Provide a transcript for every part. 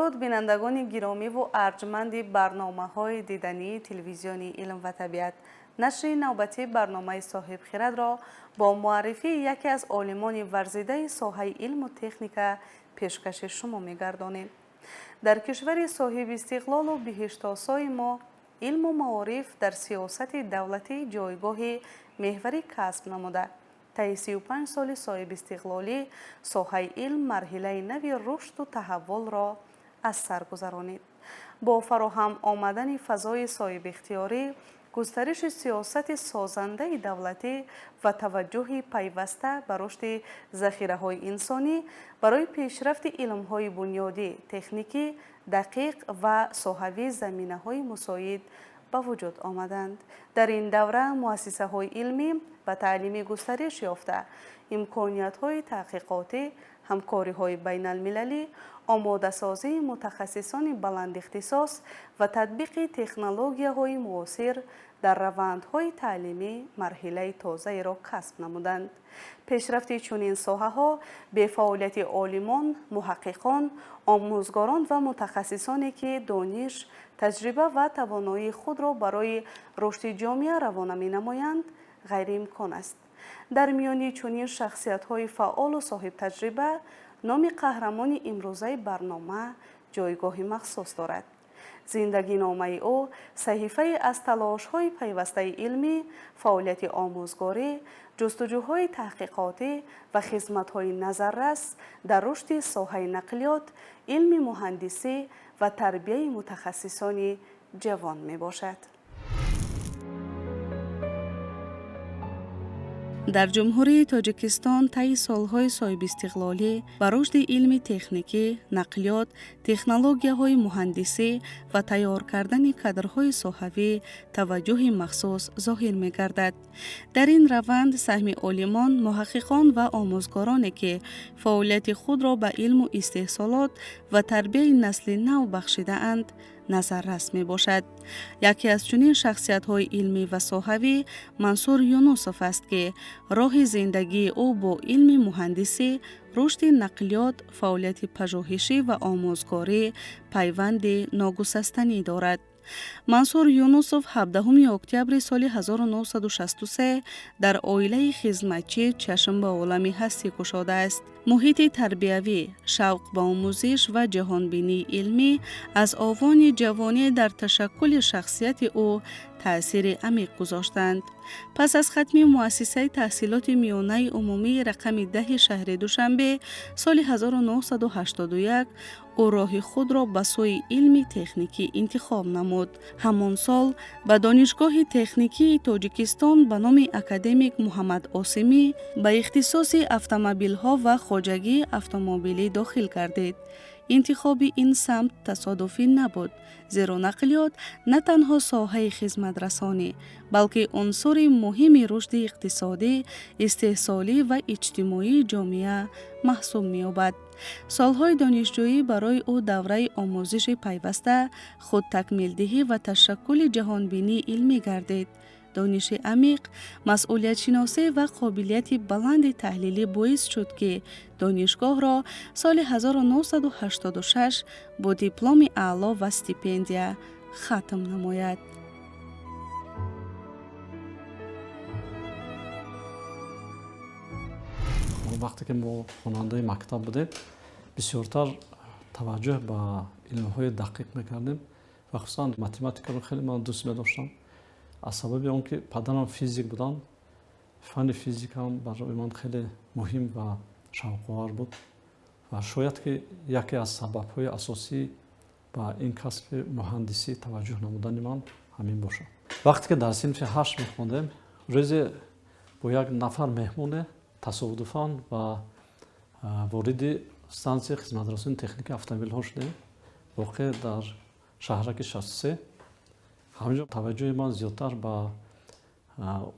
Дуруд, бинандагони гиромиву арҷманди барномаҳои дидании телевизиони «Илм ва табиат». Нашри навбатии барномаи «Соҳибхирадро» бо муаррифии яке аз олимони варзидаи соҳаи илму техника пешкаши шумо мегардонем. Дар кишвари соҳибистиқлолу биҳиштосои мо илму маориф дар сиёсати давлатӣ ҷойгоҳи меҳварӣ касб намуда, таи 35 соли соҳибистиқлолӣ соҳаи илм марҳилаи нави рушду таҳаввулро аз сар гузаронид. Бо фароҳам омадани фазои соҳибихтиёрӣ, густариши сиёсати созандаи давлатӣ ва таваҷҷӯҳи пайваста ба рушди захираҳои инсонӣ барои пешрафти илмҳои бунёдӣ, техникӣ, дақиқ ва соҳавӣ заминаҳои мусоид ба вуҷуд омаданд. Дар ин давра муассисаҳои илмӣ ва таълимӣ густариш ёфта, имкониятҳои таҳқиқотӣ, ҳамкориҳои байналмилалӣ, омодасозии мутахассисони баландихтисос ва татбиқи технологияҳои муосир дар равандҳои таълимӣ марҳилаи тозаеро касб намуданд. Пешрафти чунин соҳаҳо бефаъолияти олимон, муҳаққиқон, омӯзгорон ва мутахассисоне, ки дониш, таҷриба ва тавоноии худро барои рушди ҷомеа равона менамоянд, ғайриимкон аст. Дар миёни чунин шахсиятҳои фаъолу соҳибтаҷриба номи қаҳрамони имрӯзаи барнома ҷойгоҳи махсус дорад. Зиндагиномаи ӯ саҳифае аз талошҳои пайвастаи илмӣ, фаъолияти омӯзгорӣ, ҷустуҷӯҳои таҳқиқотӣ ва хизматҳои назаррас дар рушди соҳаи нақлиёт, илми муҳандисӣ ва тарбияи мутахассисони ҷавон мебошад. Дар Ҷумҳурии Тоҷикистон таи солҳои соҳибистиқлолӣ ба рушди илми техникӣ, нақлиёт, технологияҳои муҳандисӣ ва тайёр кардани кадрҳои соҳавӣ таваҷҷӯҳи махсус зоҳир мегардад. Дар ин раванд саҳми олимон, муҳаққиқон ва омӯзгороне, ки фаъолияти худро ба илму истеҳсолот ва тарбияи насли нав бахшидаанд, назаррас мебошад. Яке аз чунин шахсиятҳои илмӣ ва соҳавӣ Мансур Юнусов аст, ки роҳи зиндагии ӯ бо илми муҳандисӣ, рушди нақлиёт, фаъолияти пажӯҳишӣ ва омӯзгорӣ пайванди ногусастанӣ дорад. Мансур Юнусов 17 октябри соли 1963 дар оилаи хизматчӣ чашм ба олами ҳастӣ кушодааст. Муҳити тарбиявӣ, шавқ ба омӯзиш ва ҷаҳонбинии илмӣ аз овони ҷавонӣ дар ташаккули шахсияти ӯ таъсири амиқ гузоштанд. Пас аз хатми муассисаи таҳсилоти миёнаи умумии рақами 10-и шаҳри Душанбе соли 1981 ӯ роҳи худро ба сӯи илми техникӣ интихоб намуд. Ҳамон сол ба Донишгоҳи техникии Тоҷикистон ба номи академик Муҳаммад Осимӣ ба ихтисоси автомобилҳо ва хоҷагии автомобилӣ дохил гардид. Интихоби ин самт тасодуфӣ набуд, зеро нақлиёт на танҳо соҳаи хизматрасонӣ, балки унсури муҳими рушди иқтисодӣ, истеҳсолӣ ва иҷтимоии ҷомеа маҳсуб меёбад. Солҳои донишҷӯӣ барои ӯ давраи омӯзиши пайваста, худтакмилдиҳӣ ва ташаккули ҷаҳонбинии илмӣ гардид. Дониши амиқ, масъулиятшиносӣ ва қобилияти баланди таҳлилӣ боис шуд, ки донишгоҳро соли 1986 бо дипломи аъло ва стипендия хатм намояд. Вақте ки мо хонандаи мактаб будем, бисёртар таваҷҷӯҳ ба илмҳои дақиқ мекардем ва хусусан математикаро хеле ман дӯст медоштам. Аз сабаби он ки падарам физик буданд, фанни физикам барои ман хеле муҳим ва шавқовар буд ва шояд ки яке аз сабабҳои асосӣ ба ин касби муҳандисӣ таваҷҷӯҳ намудани ман ҳамин бошад. Вақте ки дар синфи 8 мехондем, рӯзе бо як нафар меҳмоне тасодуфан ба вориди стансияи хизматрасони техникии автомобилҳо шудем, воқеъ дар шаҳраки 63. Ҳаминҷо таваҷҷӯҳи ман зиёдтар ба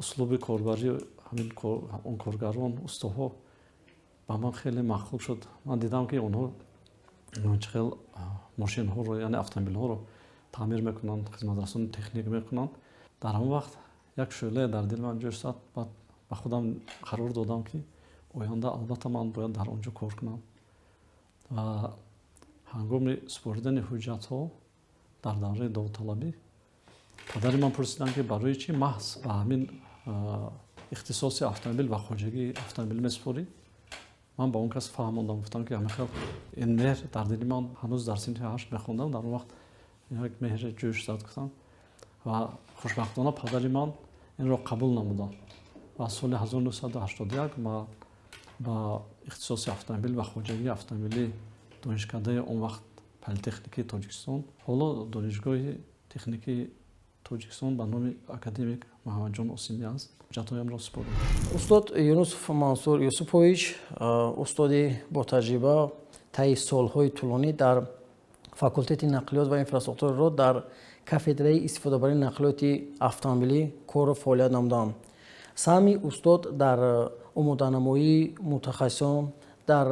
услуби корбарии ҳамин он коргарон, устоҳо ба ман хеле маъқул шуд. Ман дидам, ки онҳо чӣ хел мошинҳоро, яъне автомобилҳоро таъмир мекунанд, хизматрасони техник мекунанд. Дар ҳамон вақт як шӯълае дар дили ман ҷӯш зад. Баъд ба худам қарор додам, ки оянда албатта ман бояд дар он ҷо кор кунам. Ва Ҳангоми супоридани ҳуҷҷатҳо дар давраи довталабӣ падари ман пурсиданд, ки барои чӣ маҳз ба ҳамин ихтисоси автомобил ва хоҷагии автомобил месупорӣ. Ман ба он кас фаҳмондам, гуфтам, ки ҳамин хел ин меҳр дар дили ман ҳанӯз дар синфи ҳашт мехондам, дар он вақт як меҳри ҷӯш зад, гуфтам. Ва хушбахтона падари ман инро қабул намуданд ва соли 1981 ман ба ихтисоси автомобил ва хоҷагии автомобилии донишкадаи он вақт Политехникии Тоҷикистон, ҳоло Донишгоҳи техникии Тоҷикистон ба номи академик Муҳаммадҷон Осимӣ аст, ҳуҷҷатҳоямро супоридам. Устод Юнусов Мансур Юсупович, устоди ботаҷриба, таи солҳои тӯлонӣ дар факултети нақлиёт ва инфраструктураро дар кафедраи истифодабарии нақлиёти автомобилӣ кору фаъолият намуданд. Саҳми устод дар омоданамоии мутахассисон дар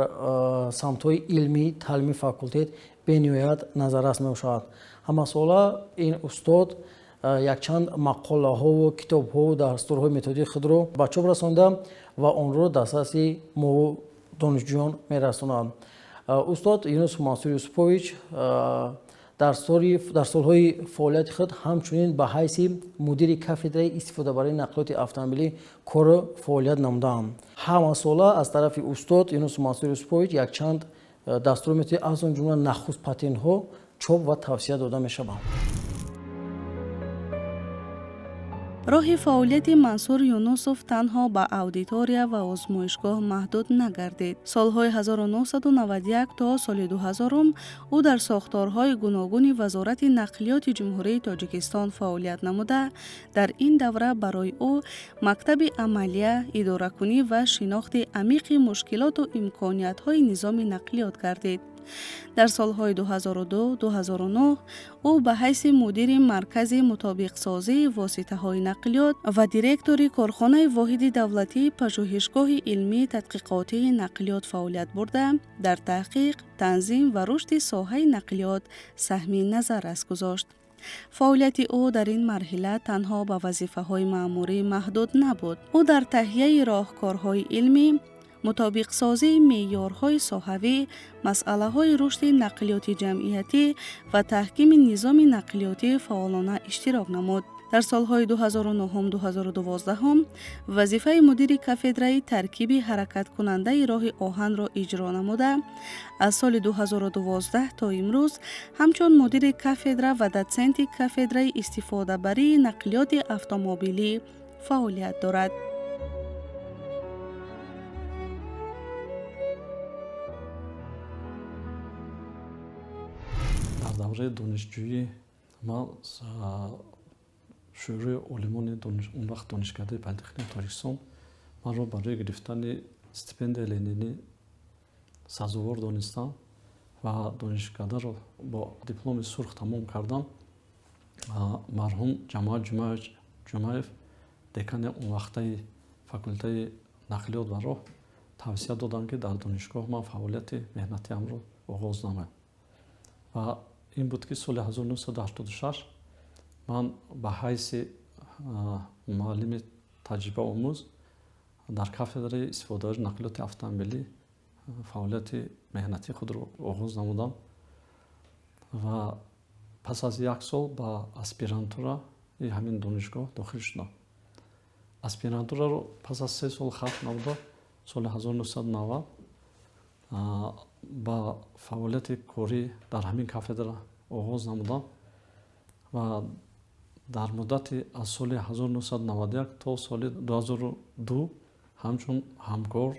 самтҳои илмӣ таълими факултет бениҳоят назаррас мебошад. Ҳамасола ин устод якчанд мақолаҳову китобҳову дастурҳои методии худро ба чоп расонда ва онро дастраси мо донишҷӯён мерасонад. Устод Юнус Мансур Юсупович дар солҳои фаъолияти худ ҳамчунин ба ҳайси мудири кафедраи истифодабарии нақлиёти автомобилӣ кору фаъолият намудаанд. Ҳамасола аз тарафи устод Юнус Мансур Юсупович якчанд дастур методӣ, аз он ҷумла нахуст патентҳо чоп ва тавсия дода мешаванд. Роҳи фаъолияти Мансур Юнусов танҳо ба аудитория ва озмоишгоҳ маҳдуд нагардид. Солҳои 1991 то соли 2000 ӯ дар сохторҳои гуногуни Вазорати нақлиёти Ҷумҳурии Тоҷикистон фаъолият намуда, дар ин давра барои ӯ мактаби амалия, идоракунӣ ва шинохти амиқи мушкилоту имкониятҳои низоми нақлиёт гардид. Дар солҳои 2002-2009 ӯ ба ҳайси мудири Маркази мутобиқсозии воситаҳои нақлиёт ва директори корхонаи воҳиди давлатии Пажӯҳишгоҳи илмии тадқиқотии нақлиёт фаъолият бурда, дар таҳқиқ, танзим ва рушди соҳаи нақлиёт саҳми назаррас гузошт. Фаъолияти ӯ дар ин марҳила танҳо ба вазифаҳои маъмурӣ маҳдуд набуд. Ӯ дар таҳияи роҳкорҳои илмӣ, мутобиқсозии меъёрҳои соҳавӣ, масъалаҳои рушди нақлиёти ҷамъиятӣ ва таҳкими низоми нақлиётӣ фаъолона иштирок намуд. Дар солҳои 2009-2012 вазифаи мудири кафедраи таркиби ҳаракаткунандаи роҳи оҳанро иҷро намуда, аз соли 2012 то имрӯз ҳамчун мудири кафедра ва дотсенти кафедраи истифодабарии нақлиёти автомобилӣ фаъолият дорад. Дар давраи донишҷӯӣ ман Шӯрои олимони он вақт Донишкадаи Политехникии Тоҷикистон манро барои гирифтани стипендияи Ленинӣ сазовор донистам ва донишкадаро бо дипломи сурх тамом кардам. Марҳум Ҷамоат Ҷумаевич Ҷумаев, декани онвақтаи факултаи нақлиёт ва роҳ, тавсия доданд, ки дар донишгоҳ ман фаъолияти меҳнатиамро оғоз намоям. Ва ин буд, ки соли 1986 ман ба ҳайси муаллими таҷрибаомӯз дар кафедраи истифодаи нақлиёти автомобилӣ фаъолияти меҳнатии худро оғоз намудам ва пас аз як сол ба аспирантураи ҳамин донишгоҳ дохил шудам. Аспирантураро пас аз 3 сол хатм намуда, соли 1990 ба фаъолияти корӣ дар ҳамин кафедра оғоз намудам ва дар муддати аз соли 1991 то соли 2002 ҳамчун ҳамкор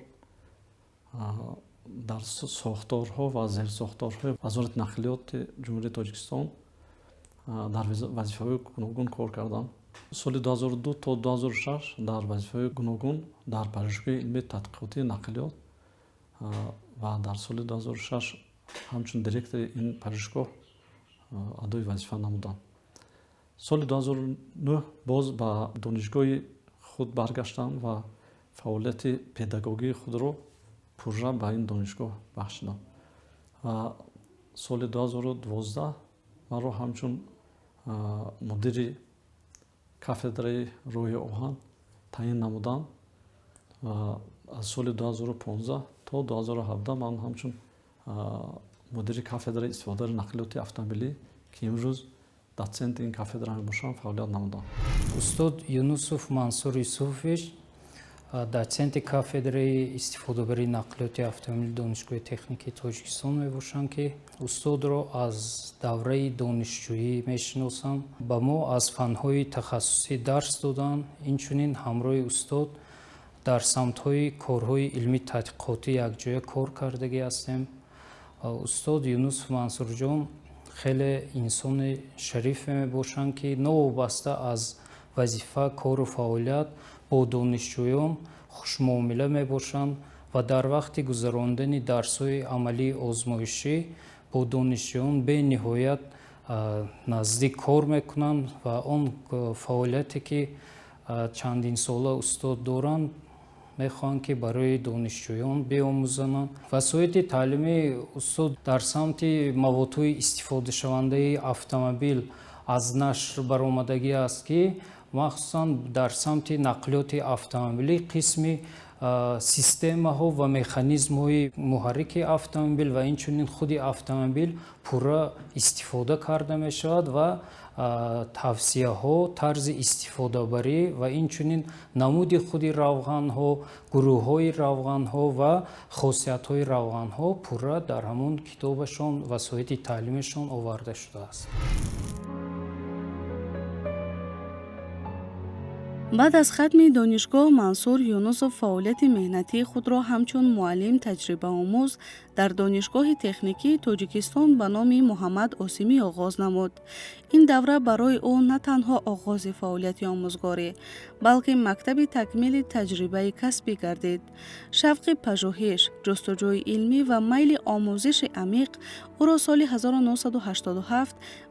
дар сохторҳо ва зерсохторҳои Вазорати нақлиёти Ҷумҳурии Тоҷикистон дар вазифаҳои гуногун кор кардам. Соли 2002 то 2006 дар вазифаҳои гуногун дар Пажӯҳишгоҳи илмии тадқиқотии нақлиёт ва дар соли 2006 ҳамчун директори ин пажӯҳишгоҳ адои вазифа намудам. Соли 2009 боз ба донишгоҳи худ баргаштам ва фаъолияти педагогии худро пурра ба ин донишгоҳ бахшидам ва соли 2012 маро ҳамчун мудири кафедраи роҳи оҳан таъин намуданд ва аз соли 2015 то 2017 ман ҳамчун Мудири кафедраи истифодаи нақлиёти автомобилӣ, ки имрӯз дотсенти ин кафедра мебошам, фаъолият намудам. Устод Юнусов Мансур Юсуфович, дотсенти кафедраи истифодабарии нақлиёти автомобили Донишгоҳи техникии Тоҷикистон мебошанд, ки устодро аз давраи донишҷӯӣ мешиносам. Ба мо аз фанҳои тахассусӣ дарс доданд. Инчунин ҳамроҳи устод дар самтҳои корҳои илмӣ тадқиқотӣ якҷоя кор кардагӣ ҳастем. Устод Юнусов Мансурҷон хеле инсони шарифе мебошанд, ки новобаста аз вазифа, кору фаъолият бо донишҷӯён хушмуомила мебошанд ва дар вақти гузарондани дарсҳои амалии озмоишӣ бо донишҷӯён бениҳоят наздик кор мекунанд ва он фаъолияте, ки чандинсола устод доранд, мехоҳанд, ки барои донишҷӯён биомӯзананд. Васоити таълимии устод дар самти маводҳои истифодашавандаи автомобил аз нашр баромадагӣ аст, ки махсусан дар самти нақлиёти автомобилӣ қисми системаҳо ва механизмҳои муҳаррики автомобил ва инчунин худи автомобил пурра истифода карда мешавад ва тавсияҳо, тарзи истифодабарӣ ва инчунин намуди худи равғанҳо, гурӯҳҳои равғанҳо ва хосиятҳои равғанҳо пурра дар ҳамон китобашон, васоити таълимашон оварда шудааст. Баъд аз хатми донишгоҳ Мансур Юнусов фаъолияти меҳнатии худро ҳамчун муаллим таҷрибаомӯз дар Донишгоҳи техникии Тоҷикистон ба номи Муҳаммад Осимӣ оғоз намуд. Ин давра барои ӯ на танҳо оғози фаъолияти омӯзгорӣ, балки мактаби такмили таҷрибаи касбӣ гардид. Шавқи пажӯҳиш, ҷустуҷӯи илмӣ ва майли омӯзиши амиқ ӯро соли 1987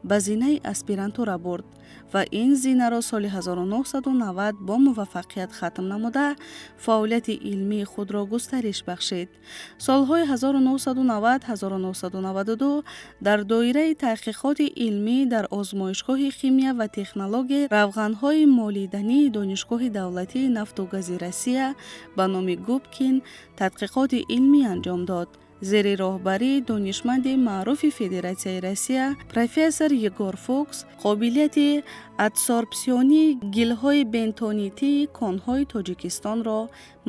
ба зинаи аспирантура бурд ва ин зинаро соли 1990 бо муваффақият хатм намуда, фаъолияти илмии худро густариш бахшид. Солҳои 1990-1992 дар доираи таҳқиқоти илмӣ дар озмоишгоҳи химия ва технологияи равғанҳои молидании Донишгоҳи давлатии нафту гази Россия ба номи Губкин тадқиқоти илмӣ анҷом дод. Зери роҳбарии донишманди маъруфи Федератсияи Россия профессор Егор Фукс қобилияти адсорбсионии гилҳои бентонитии конҳои Тоҷикистонро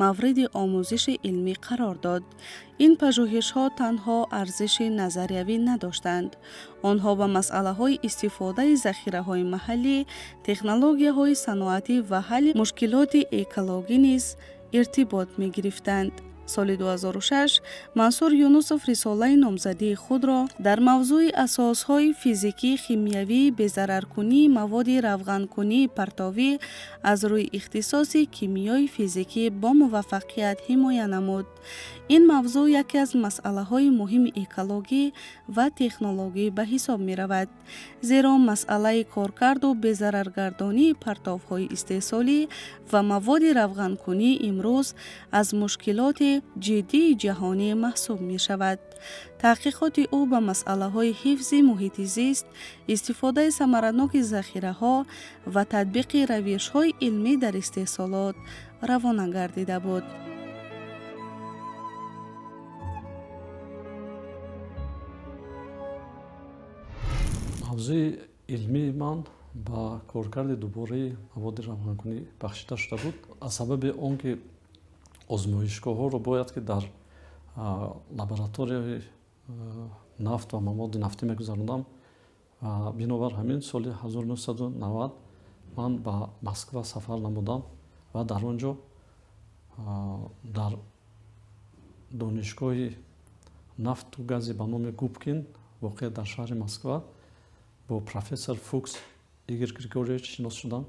мавриди омӯзиши илмӣ қарор дод. Ин пажӯҳишҳо танҳо арзиши назариявӣ надоштанд. Онҳо ба масъалаҳои истифодаи захираҳои маҳаллӣ, технологияҳои саноатӣ ва ҳалли мушкилоти экологӣ низ иртибот мегирифтанд. Соли 2006 Мансур Юнусов рисолаи номзадии худро дар мавзӯи асосҳои физикӣ химиявии безараркунии маводи равғанкунии партовӣ аз рӯи ихтисоси кимиёи физикӣ бо муваффақият ҳимоя намуд. Ин мавзӯъ яке аз масъалаҳои муҳими экологӣ ва технологӣ ба ҳисоб меравад, зеро масъалаи коркарду безараргардонии партовҳои истеҳсолӣ ва маводи равғанкунӣ имрӯз аз мушкилоти ҷиддии ҷаҳонӣ маҳсуб мешавад. Таҳқиқоти ӯ ба масъалаҳои ҳифзи муҳити зист, истифодаи самараноки захираҳо ва татбиқи равишҳои илмӣ дар истеҳсолот равона гардида буд. Мавзӯи илмии ман ба коркарди дубораи маводи равғанкунӣ бахшида шуда буд. Аз сабаби он ки озмоишгоҳҳоро бояд ки дар лабораторияи нафт ва маводи нафтӣ мегузарондам ва бинобар ҳамин соли 1990 ман ба Москва сафар намудам ва дар он ҷо дар донишгоҳи нафту гази ба номи Губкин, воқеъ дар шаҳри Москва, бо профессор Фукс Игор Григорьевич шинос шудам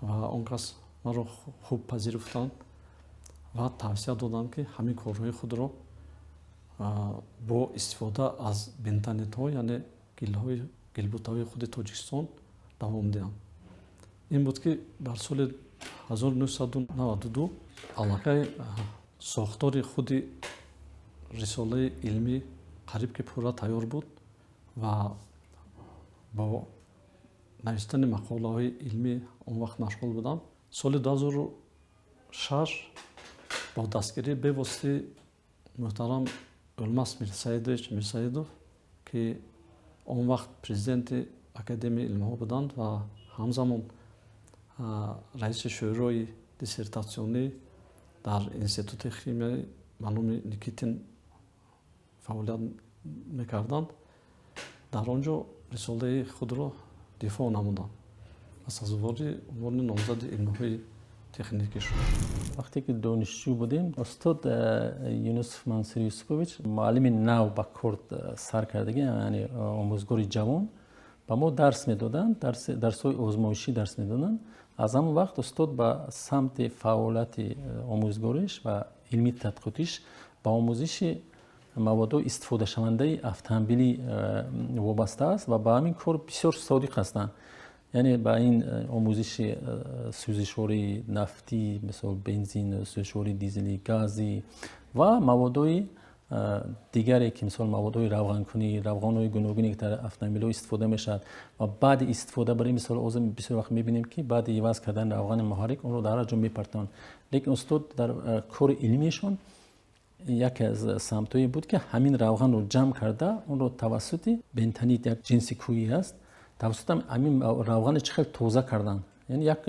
ва он кас маро хуб пазируфтанд ва тавсия доданд, ки ҳамин корҳои худро бо истифода аз бентонитҳо, яъне гилҳои гилбутаҳои худи Тоҷикистон, давом диҳам. Ин буд, ки дар соли 1992 аллакай сохтори худи рисолаи илмӣ қариб ки пурра тайёр буд ва бо навиштани мақолаҳои илмӣ он вақт машғул будам. Соли 2006 бо дастгирии бевоситаи муҳтарам Ӯлмас Мирсаидович Мирсаидов, ки он вақт президенти Академияи илмҳо буданд ва ҳамзамон раиси шӯрои диссертатсионӣ дар Институти химияи ба номи Никитин фаъолият мекарданд, дар он ҷо рисолаи худро дифоъ намуданд ва сазовори унвони номзади илмҳои техникӣ шуд. Вақте ки донишҷӯ будем, устод Юнусов Мансур Юсупович, муаллими нав ба кор сар кардагӣ, яъне омӯзгори ҷавон, ба мо дарс медоданд, дарсҳои озмоишӣ дарс медоданд. Аз ҳамон вақт устод ба самти фаъолияти омӯзгориш ва илмии тадқиқотиш ба омӯзиши маводҳои истифодашавандаи автомобилӣ вобаста аст ва ба ҳамин кор бисёр содиқ ҳастанд. Яъне ба ин омӯзиши сӯзишвории нафтӣ, мисол бензин, сӯзишвории дизелӣ, газӣ ва маводҳои дигаре ки, мисол, маводҳои равғанкунӣ, равғанҳои гуногуне ки дар автомобилҳо истифода мешавад ва баъди истифода барои, мисол, озим бисёр вақт мебинем, ки баъди иваз кардани равғани муҳаррик онро дар ҳар ҷо мепартонанд. Лекин устод дар кори илмиашон яке аз самтҳое буд, ки ҳамин равғанро ҷамъ карда, онро тавассути бентонит, як ҷинси кӯҳӣ аст, тавассути ҳамин равғани чӣ хел тоза кардан. Яъне як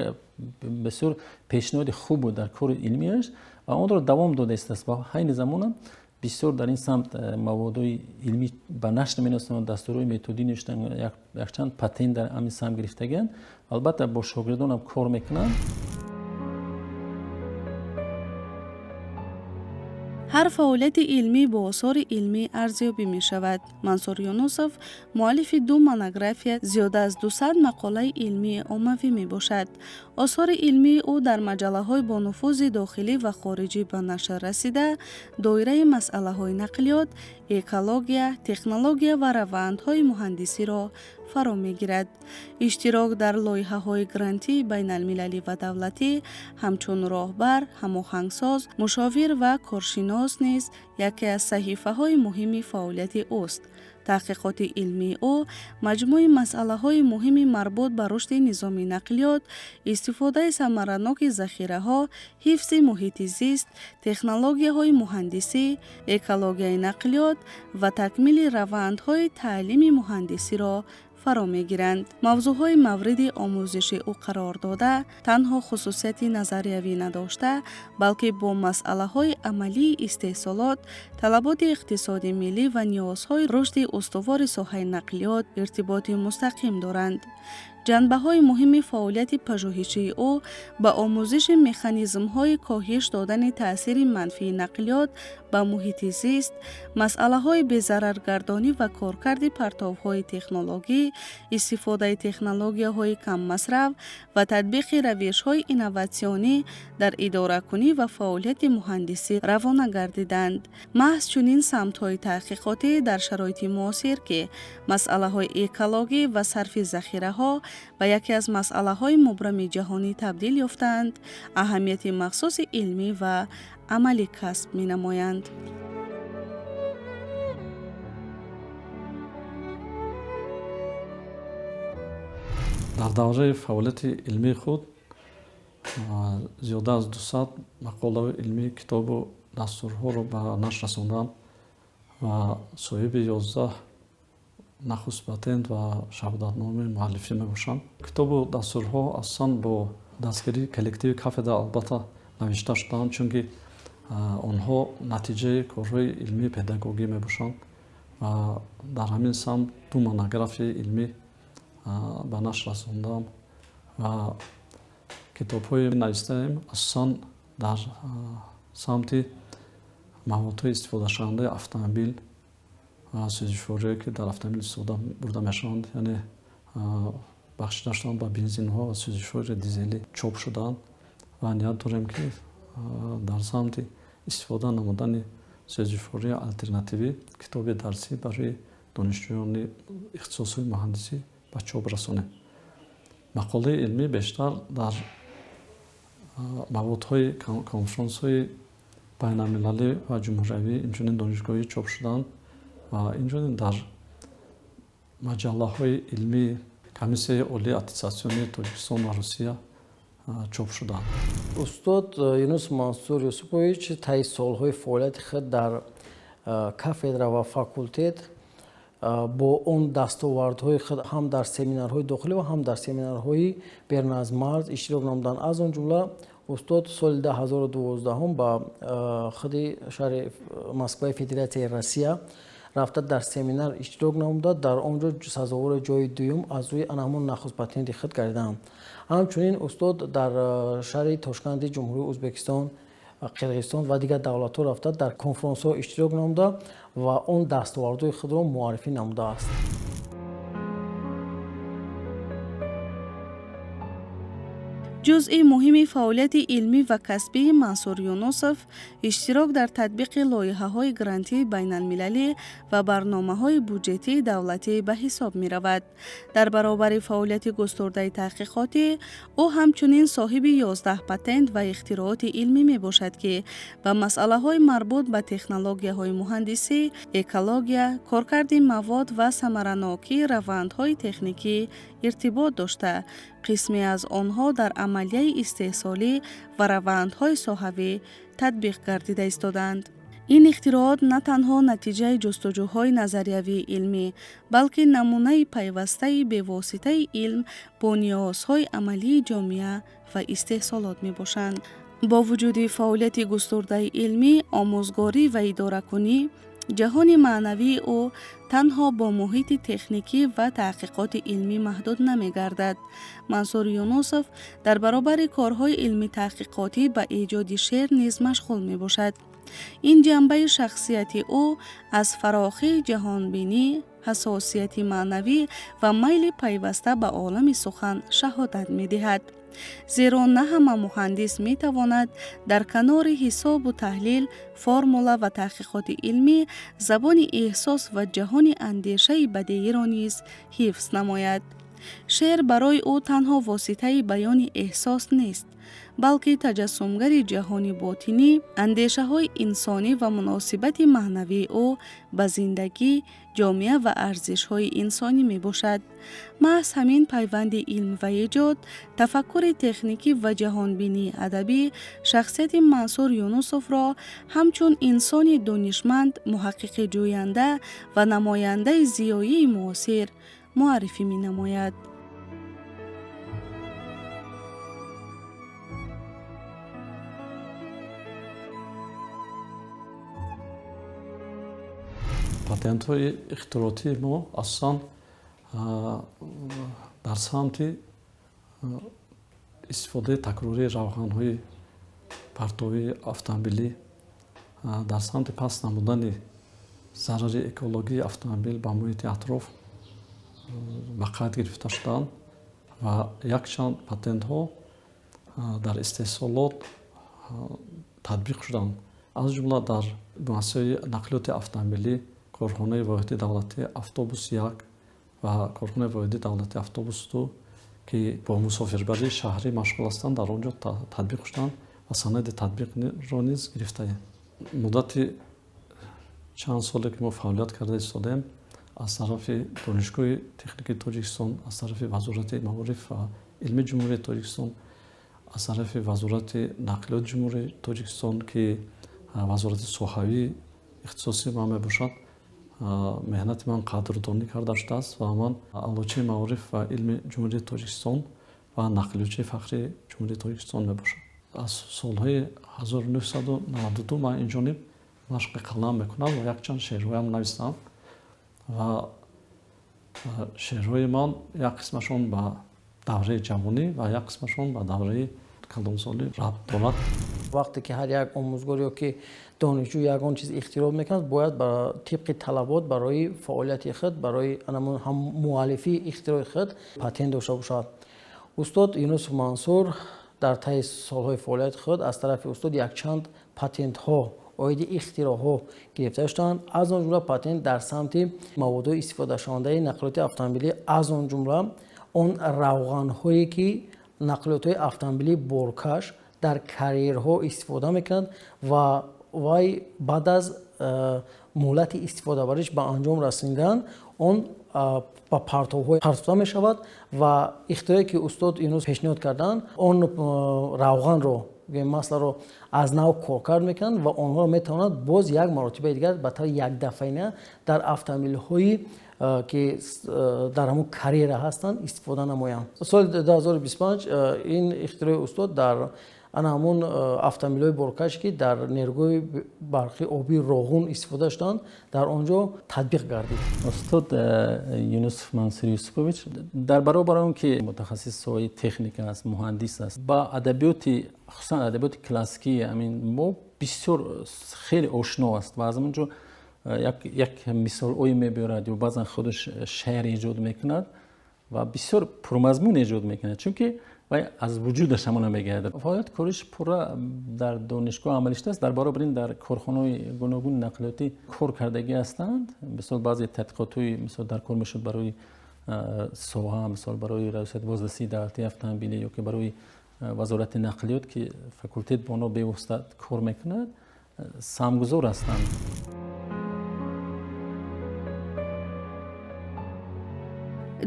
бисёр пешниҳоди хуб буд дар кори илмиаш ва онро давом дода истааст ва ҳайни замонам бисёр дар ин самт маводҳои илмӣ ба нашр мерасонанд, дастурҳои методӣ навиштанд, якчанд патент дар ҳамин самт гирифтагианд. Албатта, бо шогирдонам кор мекунанд. Ҳар фаъолияти илмӣ бо осори илмӣ арзёбӣ мешавад. Мансур Юнусов муаллифи ду монография, зиёда аз 200 мақолаи илмии оммавӣ мебошад. Осори илмии ӯ дар маҷаллаҳои бонуфузи дохилӣ ва хориҷӣ ба нашр расида, доираи масъалаҳои нақлиёт, экология, технология ва равандҳои муҳандисиро фаро мегирад. Иштирок дар лоиҳаҳои грантии байналмилалӣ ва давлатӣ ҳамчун роҳбар, ҳамоҳангсоз, мушовир ва коршинос низ яке аз саҳифаҳои муҳими фаъолияти ӯст. Таҳқиқоти илмии ӯ маҷмӯи масъалаҳои муҳими марбут ба рушди низоми нақлиёт, истифодаи самараноки захираҳо, ҳифзи муҳити зист, технологияҳои муҳандисӣ, экологияи нақлиёт ва такмили равандҳои таълими муҳандисиро фаро мегиранд. Мавзӯъҳои мавриди омӯзиши ӯ қарор дода танҳо хусусияти назариявӣ надошта, балки бо масъалаҳои амалии истеҳсолот, талаботи иқтисоди миллӣ ва ниёзҳои рушди устувори соҳаи нақлиёт иртиботи мустақим доранд. Ҷанбаҳои муҳими фаъолияти пажӯҳишии ӯ ба омӯзиши механизмҳои коҳиш додани таъсири манфии нақлиёт ба муҳити зист, масъалаҳои безараргардонӣ ва коркарди партовҳои технологӣ, истифодаи технологияҳои каммасраф ва татбиқи равишҳои инноватсионӣ дар идоракунӣ ва фаъолияти муҳандисӣ равона гардиданд. Маҳз чунин самтҳои таҳқиқотӣ дар шароити муосир, ки масъалаҳои экологӣ ва сарфи захираҳо ба яке аз масъалаҳои мубрами ҷаҳонӣ табдил ёфтаанд, аҳамияти махсуси илмӣ ва амалӣ касб менамоянд. Дар давраи фаъолияти илмии худ зиёда аз 200 мақолаи илмӣ, китобу дастурҳоро ба нашр расондам ва соҳиби 11 нахуст патент ва шаҳодатномаи муаллифӣ мебошам. Китобу дастурҳо асосан бо дастгирии коллективи кафедра албатта навишта шуданд, чунки онҳо натиҷаи корҳои илмии педагогӣ мебошанд ва дар ҳамин самт ду монографияи илмӣ ба нашр расондам ва китобҳое навистаем, асосан дар самти маводҳои истифодашавандаи автомобил ва сӯзишворие, ки дар автомобил истифода бурда мешаванд, яъне бахшида шуданд ба бензинҳо ва сӯзишвори дизелӣ, чоп шуданд ва ният дорем, ки дар самти истифода намудани сӯзишвории алтернативӣ китоби дарсӣ барои донишҷӯёни ихтисосҳои муҳандисӣ ба чоп расонем. Мақолаи илмӣ бештар дар маводҳои конфронсҳои байналмилалӣ ва ҷумҳуриявӣ, инчунин донишгоҳӣ чоп шуданд ва инчунин дар маҷаллаҳои илмии Комиссияи олии аттестатсионии Тоҷикистон ва Русия чоп шуданд. Устод Юнус Мансур Юсупович таи солҳои фаъолияти худ дар Кафедра ва факултет бо он дастовардҳои худ ҳам дар семинарҳои дохилӣ ва ҳам дар семинарҳои берун аз марз иштирок намуданд. Аз он ҷумла устод соли 2012 ба худи шаҳри Москваи Федератсияи Россия рафта, дар семинар иштирок намуда, дар он ҷо сазовори ҷои дуюм аз рӯи ана ҳамон нахуст патенти худ гардиданд. Ҳамчунин устод дар шаҳри Тошканди Ҷумҳурии Ӯзбекистон, Қирғизистон ва дигар давлатҳо рафта, дар конфронсҳо иштирок намуда ва он дастовардҳои худро муаррифӣ намудааст. Ҷузъи муҳими фаъолияти илмӣ ва касбии Мансур Юнусов иштирок дар татбиқи лоиҳаҳои грантии байналмилалӣ ва барномаҳои буҷетии давлатӣ ба ҳисоб меравад. Дар баробари фаъолияти густурдаи таҳқиқотӣ, ӯ ҳамчунин соҳиби 11 патент ва ихтирооти илмӣ мебошад, ки ба масъалаҳои марбут ба технологияҳои муҳандисӣ, экология, коркарди мавод ва самаранокии равандҳои техникӣ иртибот дошта, қисме аз онҳо дар амалияи истеҳсолӣ ва равандҳои соҳавӣ татбиқ гардида истодаанд. Ин ихтироот на танҳо натиҷаи ҷустуҷӯҳои назариявии илмӣ, балки намунаи пайвастаи бевоситаи илм бо ниёзҳои амалии ҷомеа ва истеҳсолот мебошанд. Бо вуҷуди фаъолияти густурдаи илмӣ, омӯзгорӣ ва идоракунӣ, ҷаҳони маънавии ӯ танҳо бо муҳити техникӣ ва таҳқиқоти илмӣ маҳдуд намегардад. Мансур Юнусов дар баробари корҳои илмӣ-таҳқиқотӣ ба эҷоди шеър низ машғул мебошад. Ин ҷанбаи шахсияти ӯ аз фарохии ҷаҳонбинӣ, ҳассосияти маънавӣ ва майли пайваста ба олами сухан шаҳодат медиҳад, зеро на ҳама муҳандис метавонад дар канори ҳисобу таҳлил, формула ва таҳқиқоти илмӣ забони эҳсос ва ҷаҳони андешаи бадеиро низ ҳифз намояд. Шеър барои ӯ танҳо воситаи баёни эҳсос нест, балки таҷассумгари ҷаҳони ботинӣ, андешаҳои инсонӣ ва муносибати маънавии ӯ ба зиндагӣ, ҷомеа ва арзишҳои инсонӣ мебошад. Маҳз ҳамин пайванди илм ва эҷод, тафаккури техникӣ ва ҷаҳонбинии адабӣ шахсияти Мансур Юнусовро ҳамчун инсони донишманд, муҳаққиқи ҷӯянда ва намояндаи зиёии муосир муаррифӣ менамояд. Патентҳои ихтиротии мо асосан дар самти истифодаи такрории равғанҳои партовии автомобилӣ, дар самти паст намудани зарари экологии автомобил ба муҳити атроф ба қайд гирифта шуданд ва якчанд патентҳо дар истеҳсолот татбиқ шуданд, аз ҷумла дар муассисаи нақлиёти автомобилӣ, корхонаи воҳиди давлатии автобус 1 ва корхонаи воҳиди давлатии автобус 2, ки бо мусофирбарии шаҳрӣ машғул ҳастанд, дар он ҷо татбиқ шуданд ва санади татбиқро низ гирифтаем. Муддати чанд соле ки мо фаъолият карда истодаем, аз тарафи Донишгоҳи техникии Тоҷикистон, аз тарафи Вазорати маориф ва илми Ҷумҳурии Тоҷикистон, аз тарафи Вазорати нақлиёти Ҷумҳурии Тоҷикистон, ки вазорати соҳавии ихтисосии ман мебошад, меҳнати ман қадрдонӣ карда шудааст ва ман аълочии маориф ва илми Ҷумҳурии Тоҷикистон ва нақлиётчии фахрии Ҷумҳурии Тоҷикистон мебошам. Аз солҳои 1992 ман инҷониб машқи қалам мекунам ва якчанд шеърҳоям навистам ва шеърҳои ман як қисмашон ба давраи ҷавонӣ ва як қисмашон ба давраи калонсолӣ рабт дорад. Вақте ки ҳар як омӯзгор ё ки донишҷӯ ягон чиз ихтироъ мекунад, бояд тибқи талабот барои фаъолияти худ, барои ҳам муаллифии ихтирои худ патент дошта бошад. Устод Юнусов Мансур дар таи солҳои фаъолияти худ аз тарафи устод якчанд патентҳо оиди ихтироъҳо гирифта шуданд, аз он ҷумла патент дар самти маводҳои истифодашавандаи нақлиёти автомобилӣ, аз он ҷумла он равғанҳое ки нақлиётҳои автомобилии боркаш дар карьерҳо истифода мекунанд ва вай баъд аз муҳлати истифодабариш ба анҷом расидан он ба партовҳо партофта мешавад ва ихтироъе ки устод Юнус пешниҳод карданд, он равғанро масларо аз нав коркард мекунанд ва онҳоро метавонанд боз як маротибаи дигар ба таври якдафъаина дар автомобилҳои ки дар ҳамон карьера ҳастанд истифода намоянд. Соли 2025 ин ихтирои устод дар ана ҳамон автомобилҳои боркаш, ки дар нерӯгоҳи барқи обии Роғун истифода шуданд, дар он ҷо татбиқ гардид. Устод Юнусов Мансур Юсупович дар баробари он ки мутахассис соҳаи техника аст, муҳандис аст, ба адабиёти, хусусан адабиёти классикии ҳамин мо бисёр хеле ошно аст ва аз он ҷо як мисолҳое мебиёрад ё баъзан худаш шеър эҷод мекунад ва бисёр пурмазмун эҷод мекунад, чунки вай аз вуҷудаш ҳамона мегардад. Фаъолияти кориш пурра дар донишгоҳ амалӣ шудааст. Дар баробари ин дар корхонаҳои гуногуни нақлиётӣ кор кардагӣ ҳастанд. Мисол, баъзе тадқиқотҳои, мисол, дар кор мешуд барои соҳа, мисол, барои раёсати боздасии давлатии автомобилӣ ё ки барои вазорати нақлиёт, ки факултет бо онҳо бевосита кор мекунад, саҳмгузор ҳастанд.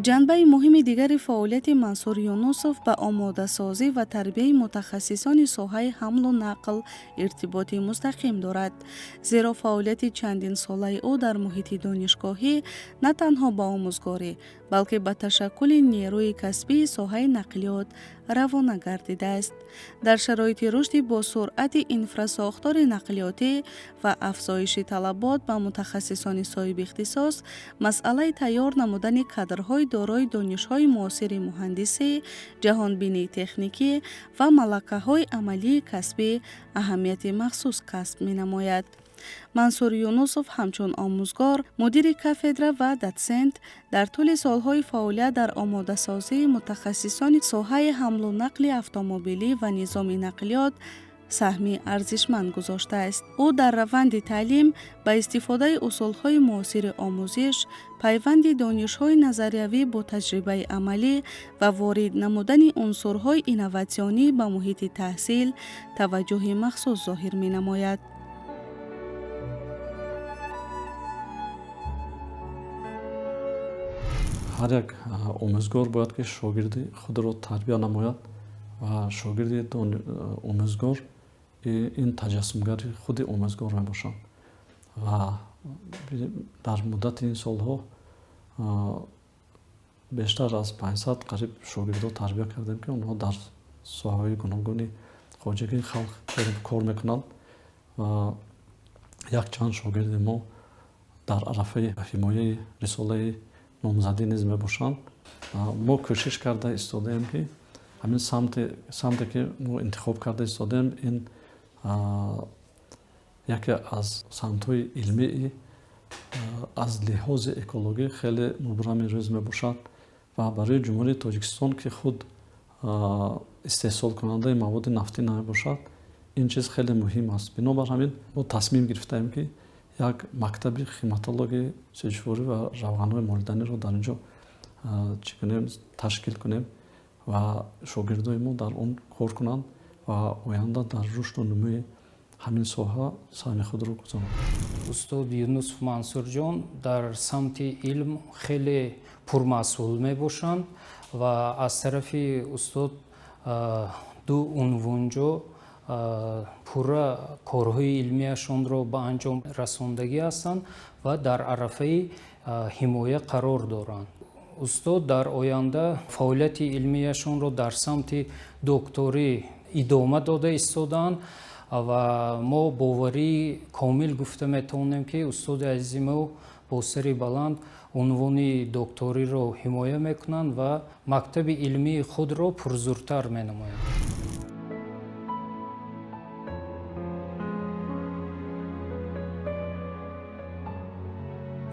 Ҷанбаи муҳими дигари фаъолияти Мансур Юнусов ба омодасозӣ ва тарбияи мутахассисони соҳаи ҳамлу нақл иртиботи мустақим дорад, зеро фаъолияти чандинсолаи ӯ дар муҳити донишгоҳӣ на танҳо ба омӯзгорӣ, балки ба ташаккули нерӯи касбии соҳаи нақлиёт равона гардидааст. Дар шароити рушди босуръати инфрасохтори нақлиётӣ ва афзоиши талабот ба мутахассисони соҳибихтисос, масъалаи тайёр намудани кадрҳои дорои донишҳои муосири муҳандисӣ, ҷаҳонбинии техникӣ ва малакаҳои амалии касбӣ аҳамияти махсус касб менамояд. Мансур Юнусов ҳамчун омӯзгор, мудири кафедра ва дотсент дар тӯли солҳои фаъолият дар омодасозии мутахассисони соҳаи ҳамлу нақли автомобилӣ ва низоми нақлиёт саҳми арзишманд гузоштааст. Ӯ дар раванди таълим ба истифодаи усулҳои муосири омӯзиш, пайванди донишҳои назариявӣ бо таҷрибаи амалӣ ва ворид намудани унсурҳои инноватсионӣ ба муҳити таҳсил таваҷҷӯҳи махсус зоҳир менамояд. Ҳар як омӯзгор бояд ки шогирди худро тарбия намояд ва шогирди омӯзгор ин таҷассумгари худи омӯзгор мебошад. Ва дар муддати ин солҳо бештар аз 500 қариб шогирдо тарбия кардем, ки онҳо дар соҳаҳои гуногуни хоҷагии халқ кор мекунанд ва якчанд шогирди мо дар арафаи ҳимояи рисолаи номзадӣ низ мебошанд. Мо кӯшиш карда истодаем, ки ҳамин самте ки мо интихоб карда истодаем, ин яке аз самтҳои илмии аз лиҳози экологӣ хеле мубрами рӯз мебошад ва барои Ҷумҳурии Тоҷикистон, ки худ истеҳсолкунандаи маводи нафтӣ намебошад, ин чиз хеле муҳим аст. Бинобар ҳамин мо тасмим гирифтаем, ки як мактаби химатологии сӯзишворӣ ва равғанҳои молиданиро дар ин ҷо чӣ кунем, ташкил кунем ва шогирдои мо дар он кор кунанд ва оянда дар рушду нумӯи ҳамин соҳа саҳми худро гузоранд. Устод Юнусов Мансурҷон дар самти илм хеле пурмасъул мебошанд ва аз тарафи устод ду унвонҷо пурра корҳои илмияшонро ба анҷом расондагӣ ҳастанд ва дар арафаи ҳимоя қарор доранд. Устод дар оянда фаъолияти илмияшонро дар самти докторӣ идома дода истодаанд ва мо боварии комил гуфта метавонем, ки устоди азизи мо бо сари баланд унвони докториро ҳимоя мекунанд ва мактаби илмии худро пурзуртар менамоянд.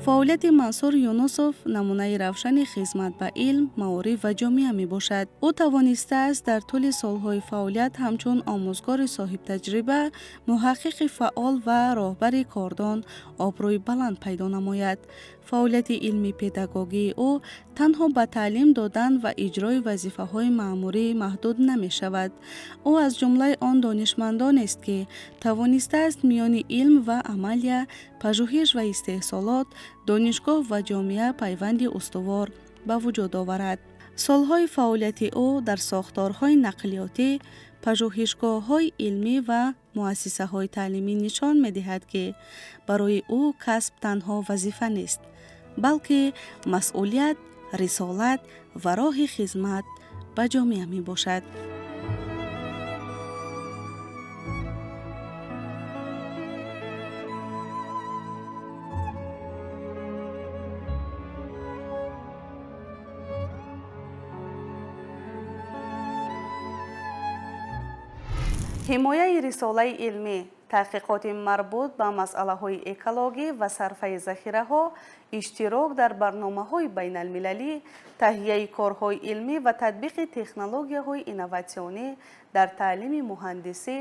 Фаъолияти Мансур Юнусов намунаи равшани хизмат ба илм, маориф ва ҷомеа мебошад. Ӯ тавонистааст дар тӯли солҳои фаъолият ҳамчун омӯзгори соҳибтаҷриба, муҳаққиқи фаъол ва роҳбари кордон обрӯи баланд пайдо намояд. Фаъолияти илми-педагогии ӯ танҳо ба таълим додан ва иҷрои вазифаҳои маъмурӣ маҳдуд намешавад. Ӯ аз ҷумлаи он донишмандонест, ки тавонистааст миёни илм ва амалия, пажӯҳиш ва истеҳсолот, донишгоҳ ва ҷомеа пайванди устувор ба вуҷуд оварад. Солҳои фаъолияти ӯ дар сохторҳои нақлиётӣ Пажӯҳишгоҳҳои илмӣ ва муассисаҳои таълимӣ нишон медиҳад, ки барои ӯ касб танҳо вазифа нест, балки масъулият, рисолат ва роҳи хизмат ба ҷомеа мебошад. Ҳимояи рисолаи илмӣ, таҳқиқоти марбут ба масъалаҳои экологӣ ва сарфаи захираҳо, иштирок дар барномаҳои байналмилалӣ, таҳияи корҳои илмӣ ва татбиқи технологияҳои инноватсионӣ дар таълими муҳандисӣ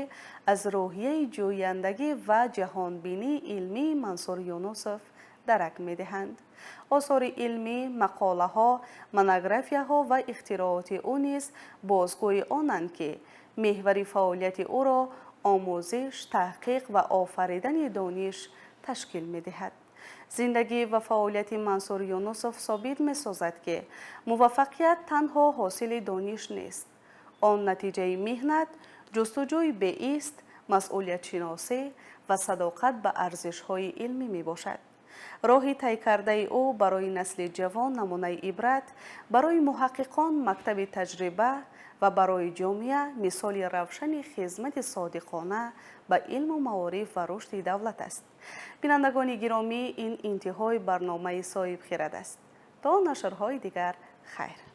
аз рӯҳияи ҷӯяндагӣ ва ҷаҳонбинии илмии Мансур Юнусов дарак медиҳанд. Осори илмӣ, мақолаҳо, монографияҳо ва ихтирооти ӯ низ бозгӯи онанд, ки меҳвари фаъолияти ӯро омӯзиш, таҳқиқ ва офаридани дониш ташкил медиҳад. Зиндагӣ ва фаъолияти Мансур Юнусов собит месозад, ки муваффақият танҳо ҳосили дониш нест. Он натиҷаи меҳнат, ҷустуҷӯи беист, масъулиятшиносӣ ва садоқат ба арзишҳои илмӣ мебошад. Роҳи тай кардаи ӯ барои насли ҷавон намунаи ибрат, барои муҳаққиқон мактаби таҷриба ва барои ҷомеа мисоли равшани хизмати содиқона ба илму маориф ва рушди давлат аст. Бинандагони гиромӣ, ин интиҳои барномаи Соҳибхирад аст. То нашрҳои дигар, хайр.